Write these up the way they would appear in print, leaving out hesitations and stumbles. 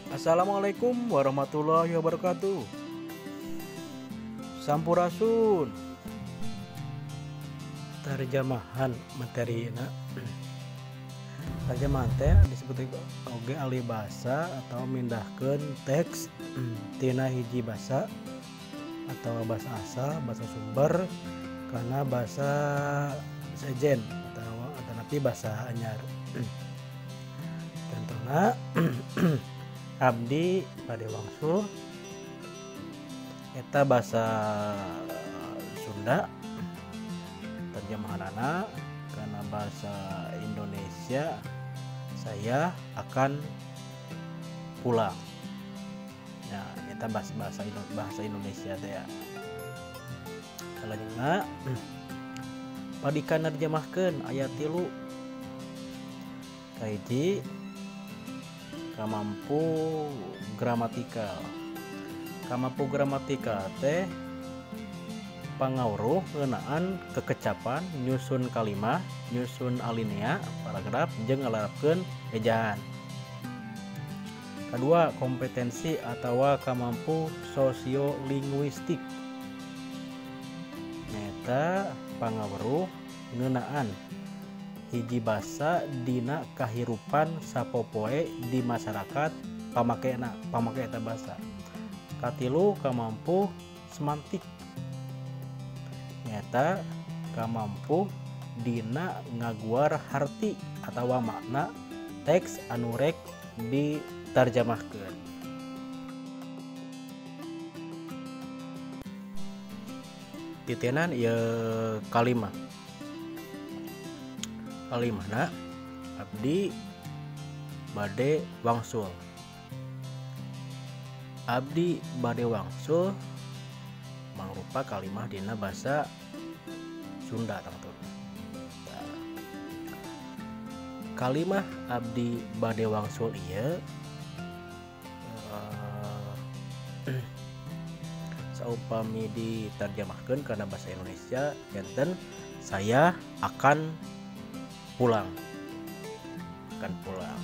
Assalamualaikum warahmatullahi wabarakatuh. Sampurasun. Terjemahan materi na. Terjemahan teh disebut oge alih bahasa atau mindahkeun teks tina hiji basa atau bahasa asal, bahasa sumber kana bahasa sejen atau atanapi bahasa anyar. Contohna abdi bade wangsul eta bahasa Sunda, terjemahanana kana bahasa Indonesia saya akan pulang. Nah, eta bahasa Indonesia teh ya. Salajengna padikan nerjemahkeun aya 3. Kahiji, kamampu gramatikal. Kamampu gramatikal teh pangawruh ngeunaan kekecapan nyusun kalimah, nyusun alinea, paragraf jeung ngalarapkeun ejaan. Kedua, kompetensi atawa kamampu sosiolinguistik. Nyaeta pangawruh ngeunaan hiji basa dina kahirupan sapopoe di masyarakat pamakena, pamake eta basa. Katilu, kamampu semantik. Nyaeta kamampu dina ngaguar harti atawa makna teks anu rek diterjemahkeun. Titenan ieu kalimah. Kalimahna abdi bade wangsul. Abdi bade wangsul mangrupa kalimah dina basa Sunda tangtuna. Kalimah abdi bade wangsul ieu saupami diterjemahkeun kana bahasa Indonesia janten saya akan pulang. Akan pulang.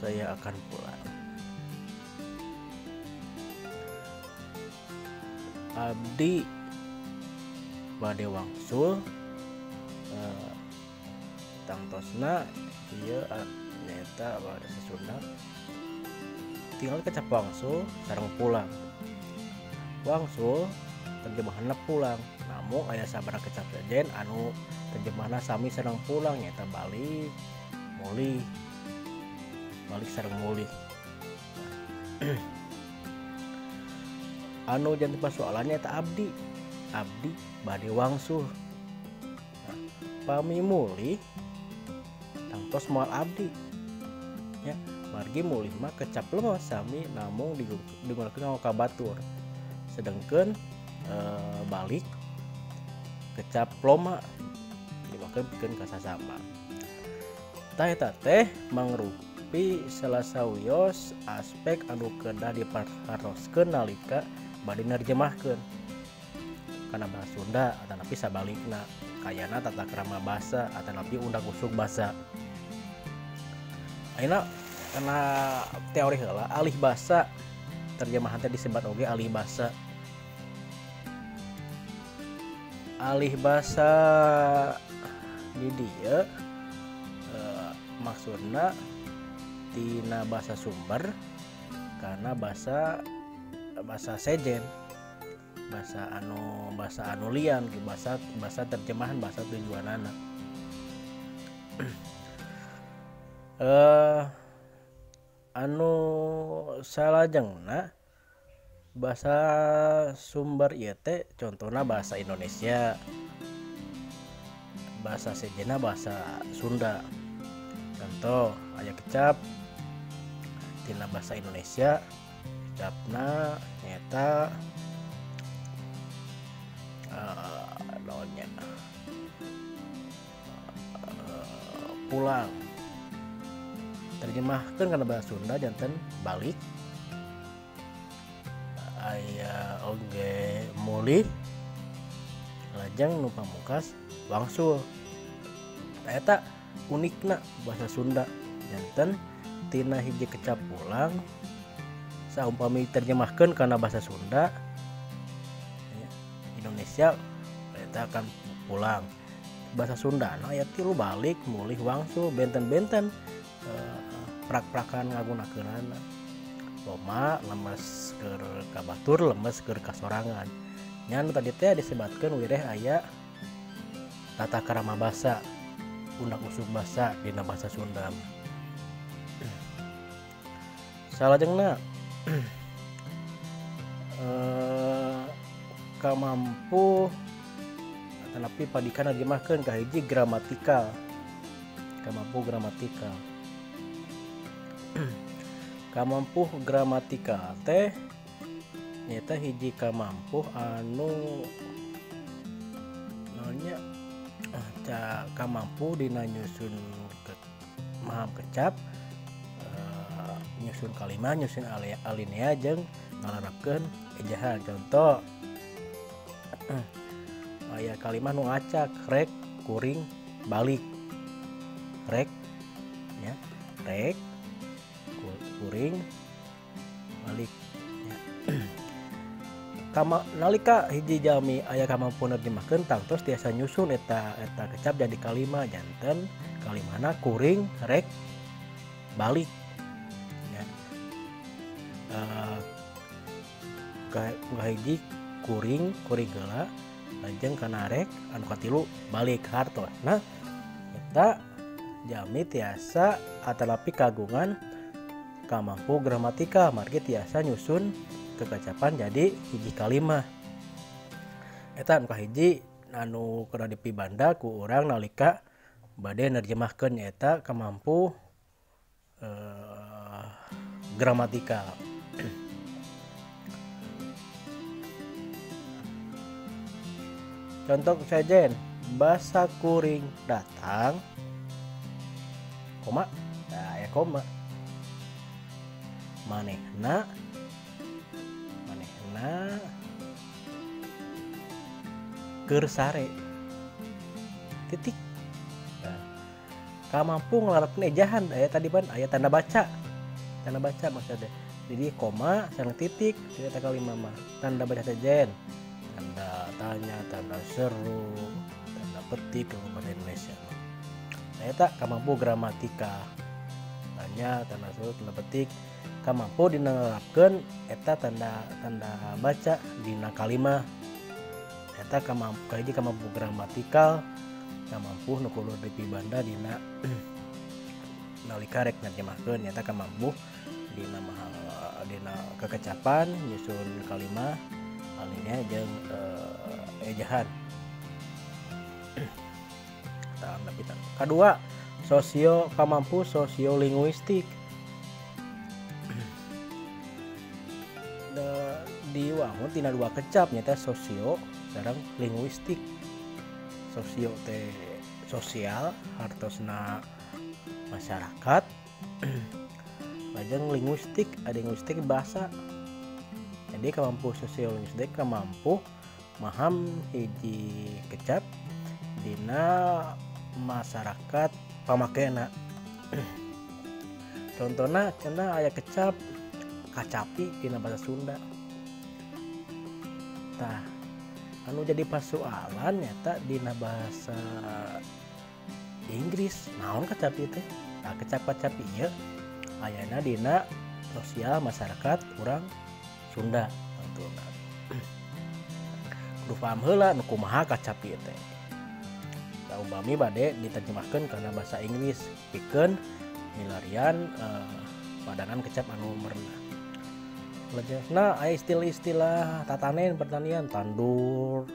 Saya akan pulang. Abdi bade wangsul tangtosna ieu nyaeta bahasa Sunda tinggal kecap wangsul sareng pulang. Wangsul terjemahanna pulang, namun aya sabaraha kecap sejen anu terjemahanna sami sareng pulang nyaeta balik, mulih, balik sareng mulih. Anu janten persoalannya eta abdi, abdi bade wangsul. Nah, pami mulih tangtos moal abdi ya, margi mulih mah kecap lengos sami namung digunakeun kanggo ka batur. Sedengkeun balik kecap loma dimakeun pikeun ka sasama. Tah eta teh mangrupi salah sawios aspek anu kedah diperharoskeun nalika bade nerjemahkeun kana bahasa Sunda atanapi sabalikna, kayana tata krama basa atanapi undak usuk basa. Ayeuna kana teori heula alih basa, terjemahan teh disebat oge alih basa. Alih basa di dieu maksudna tina bahasa sumber kana bahasa sejen, bahasa anu lian, bahasa terjemahan, bahasa tujuanana. Anu salajengna bahasa sumber ieu teh contohna bahasa Indonesia, bahasa sejenna bahasa Sunda. Contoh aya kecap tina bahasa Indonesia, kecapna nyaeta pulang. Terjemahkeun kana bahasa Sunda janten balik. Aya oge mulih Lajeng nu pamungkas wangsul. Tah eta unikna bahasa Sunda janten tina hiji kecap pulang saumpami terjemahkeun kana bahasa Sunda ya, Indonesia eta akan pulang bahasa Sunda nah aya tilu balik mulih wangsul benten-benten prak-prakan ngagunakeunana loma lemes keur ka batur lemes keur kasorangan nya nu tadi teh disebatkeun wireh aya tata krama basa undak usuk basa dina bahasa Sunda. Salajengna kamampu tetapi padikan nerjemahkeun ka hiji gramatikal kamampu gramatikal. Kamampu gramatikal teh nyaeta hiji kamampu anu naonnya kamampu dina nyusun maham kecap nyusun kalimat nyusun alinea jeung ngalarapkeun ejahan. Contoh aya kalimat nu ngacak rek kuring balik rek ya rek kuring balik ya. Kama nalika hiji jalmi aya kamampuan nerjemahkeun tangtos tiasa nyusun eta eta kecap jadi kalimat janten kalimana kuring rek balik ya. Kahiji kuring kuring heula lajeng kana rek anu katilu balik hartosna eta jalmi tiasa atalapi kagungan kamampu gramatika margi tiasa nyusun kekecapan jadi hiji kalimah. Eta anu kahiji anu kudu dipibanda ku urang nalika bade nerjemahkeun nyaeta kamampu gramatikal. Contoh sajen basa kuring datang koma nah ya koma manehna manehna keur sare titik. Nah, kamampu nglarapkeun ejahan aya tadi ban aya tanda baca maksudnya jadi koma sareng titik eta kalimah mah tanda baca sejen tanda tanya tanda seru tanda petik bahasa Indonesia mah. Nah, eta kamampu gramatika tanya tanda seru tanda petik kamampu dina ngalarapkeun eta tanda tanda baca dina kalimah eta kamampu kahiji kamampu gramatikal kamampu nu kudu dipibanda dina nalika rek nerjemahkeun nyata kamampu dina dina kekecapan nyusun kalimah alinea jeung ejahan. Kedua sosio kamampu sosiolinguistik diwangun tina dua kecap nyata sosio sareng linguistik. Sosio teh sosial hartosna masyarakat lajeng linguistik ada linguistik bahasa. Jadi kamampu sosiolinguistik kamampu maham hiji kecap dina masyarakat pamakena. Contohna cenah aya kecap kacapi dina bahasa Sunda. Tah anu jadi persoalan nyata dina bahasa Inggris naon kacapi teh. Nah kecap kacapi ieu ayana dina sosial masyarakat urang Sunda tangtuna. Kudu paham heula nu kumaha kacapi teh. Saumpami bade diterjemahkeun kana bahasa Inggris pikeun milarian padanan kecap anu merenah. Lajengna aya istilah-istilah tatanen pertanian tandur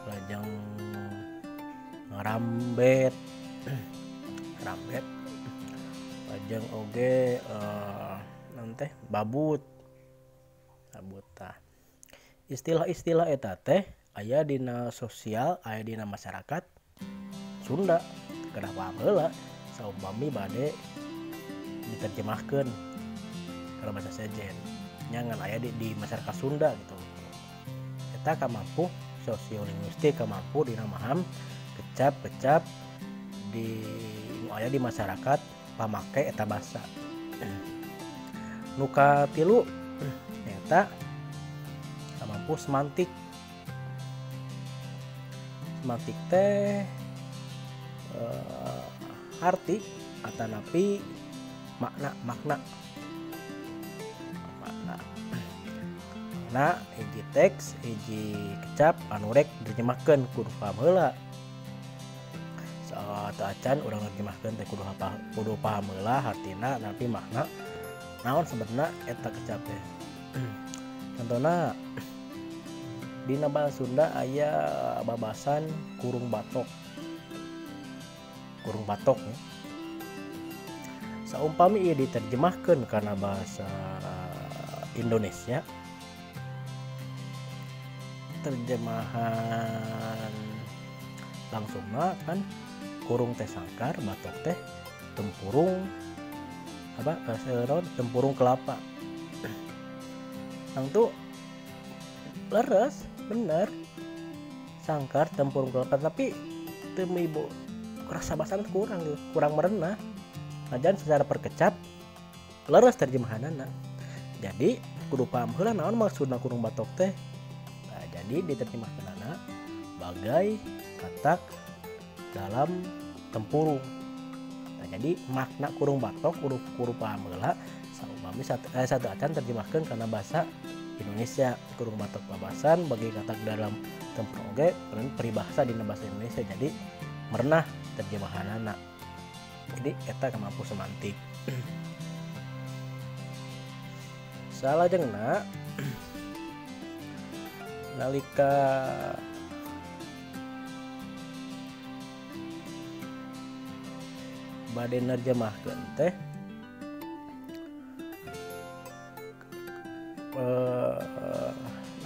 lajeng ngarambet rambet lajeng oge naon teh babut babut tah. Istilah-istilah eta teh aya dina sosial aya dina masyarakat Sunda kedah paham heula saumpami bade diterjemahkeun kana bahasa sejen nyangan aya di masyarakat Sunda gitu. Eta kamampu Sosiolinguistik kamampu dina maham kecap-kecap di nu aya di masyarakat pamake eta basa. Nu katilu nyaeta kamampu semantik. Semantik teh arti atanapi makna makna makna makna hiji teks hiji kecap anu rek diterjemahkeun kudu paham heula. Sateuacan urang nerjemahkeun teh kudu paham heula hartina tapi makna naon sebenarna eta kecap teh. Contohna dina bahasa Sunda aya babasan kurung batok. Kurung batok ya. Saumpami ieu diterjemahkeun kana bahasa Indonesia, terjemahan langsungna kan kurung teh sangkar, batok teh tempurung apa tempurung kelapa. Tangtu leres bener sangkar tempurung kelapa, tapi teu ibu rasa basana kurang gitu, kurang merenah. Najan secara perkecap leres terjemahanana. Jadi kudu paham heula naon maksudna kurung batok teh. Nah, jadi diterjemahkeunana bagai katak dalam tempurung. Nah, jadi makna kurung batok kudu paham heula saumpami sateuacan terjemahkeun kana bahasa Indonesia. Kurung batok babasan bagi katak dalam tempurung oge peribahasa dina bahasa Indonesia, jadi merenah terjemahanana. Jadi eta kemampu semantik. Salajengna nalika bade nerjemahkeun teh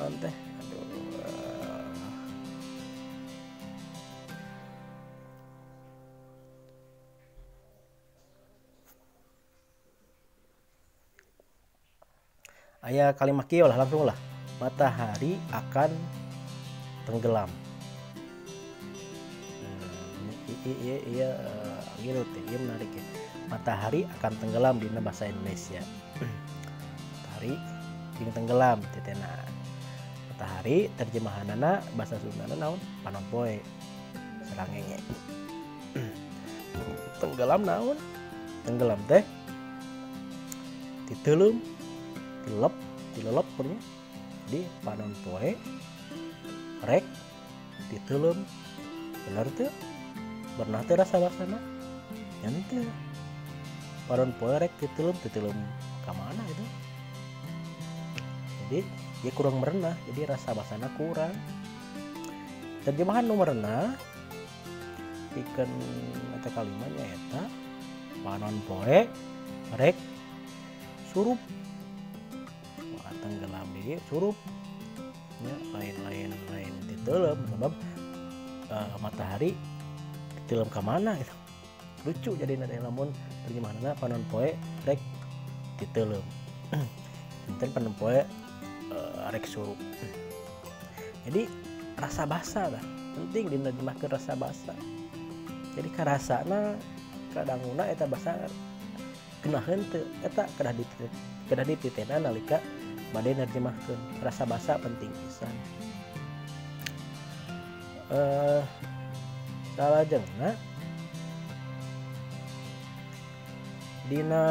naon teh aya kalimat kieu lah langsung lah, matahari akan tenggelam. Iya gitu teh, iya menarik ya. Matahari akan tenggelam dina bahasa Indonesia. Matahari jeung tenggelam tetena. Matahari terjemahanana bahasa Sundana naon? Panon poe. Sarangenge. Tenggelam naon? Tenggelam teh titeuleum, tilep, tilelep purnya. Jadi panon poe rek titeuleum. Bener teu? Bener teu rasa basana? Nya teu. Panon poe rek titeuleum, titeuleum ka mana itu? Jadi dia kurang merenah, jadi rasa basana kurang. Terjemahan nu merenah pikeun eta kalimatnya eta panon poe rek surup. Wah, tenggelam di surup ya, lain-lain lain titeuleum sebab matahari titeuleum ka mana gitu. Lucu jadi nada lamun terjemahanna panon poe rek titeuleum. Enten panon poe rek surup. Jadi rasa basa lah penting diterjemahkeun rasa basa. Jadi karasana kadanguna eta basa genaheun teu eta kedah dititena nalika bade nerjemahkeun. Rasa basa penting pisan. Salajengna dina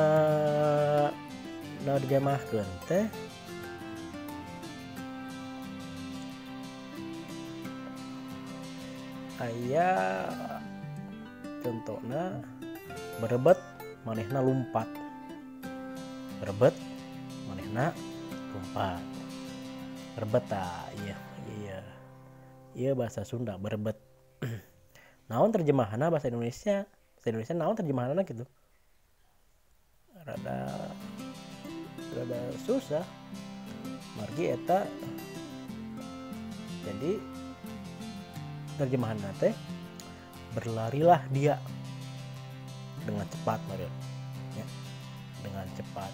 nerjemahkeun teh aya contona berebet manehna lumpat. Berebet manehna lumpat. Berebet ta iya iya. Iya bahasa Sunda berebet. Naon terjemahanna bahasa Indonesia? Bahasa Indonesia naon terjemahanna gitu? Rada rada susah. Margi eta jadi terjemahanna teh berlarilah dia dengan cepat meureun ya, dengan cepat.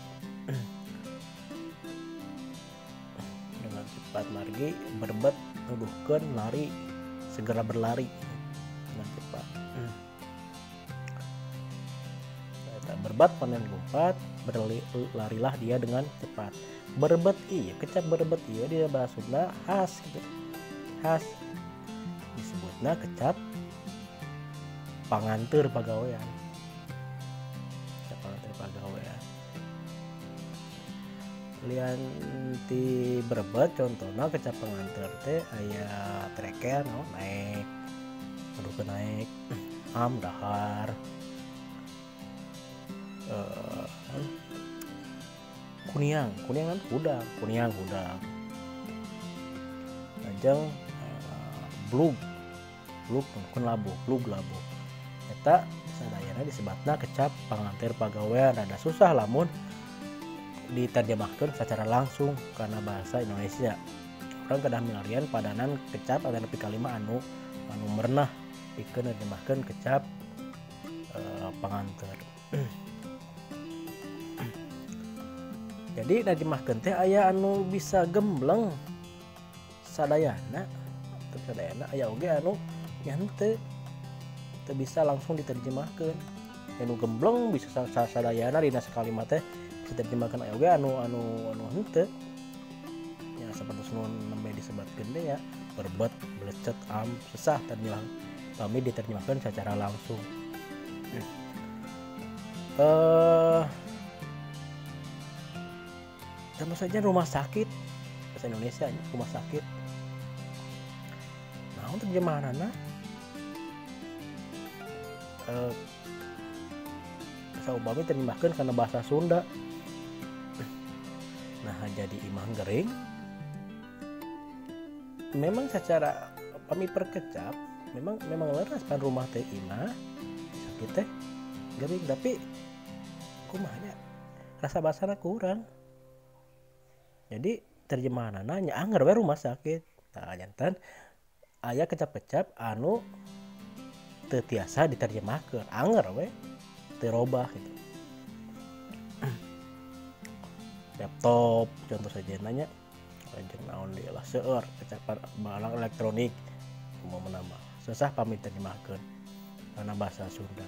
Dengan cepat margi berebet nuduhkeun lari, segera berlari dengan cepat. Berbat panen lumpat, berlarilah dia dengan cepat. Berbet iya, kecap berbet iya di bahasa Sunda khas gitu. Khas disebutna kecap panganteur pagawean. Kecap panganteur pagawean. Lian ti berbet contohna kecap panganteur teh aya treker no, naik, aduh naik, am dahar. Kuniang, kuniang kan hudang, kuniang hudang. Lajeng blug, blug kun labuh, blug labuh. Eta sadayana disebatna kecap panganteur pagawean. Rada susah lamun diterjemahkeun secara langsung karena bahasa Indonesia. Urang kedah milarian padanan kecap atau nepi ka 5 anu anu merenah pikeun nerjemahkeun kecap panganteur. Jadi nerjemahkeun teh aya anu bisa gembleng sadayana, teu sadayana aya oge anu nya henteu teu bisa langsung diterjemahkeun. Anu gembleng bisa sadayana dina sakalimat teh bisa diterjemahkeun, aya oge anu anu anu henteu. Ya sapertos nu nembe disebatkeun teh ya, berbet, belecet, am, susah terjemah. Pami diterjemahkeun secara langsung. Contoh saja rumah sakit, bahasa Indonesia rumah sakit. Nah, terjemahanana saupami terjemahkeun kana bahasa Sunda. Nah, jadi imah gering. Memang secara pami perkecap memang memang leres pan rumah teh imah sakit teh gering, tapi kumaha nya rasa basana kurang. Jadi terjemahanana nya anger we rumah sakit. Nah, janten aya kecap-kecap anu teu tiasa diterjemahkeun, anger we teu robah gitu. Laptop contoh saja nanya, lajeng naon deui lah seueur kecapan barang elektronik umumna mah susah pami terjemahkeun kana bahasa Sunda.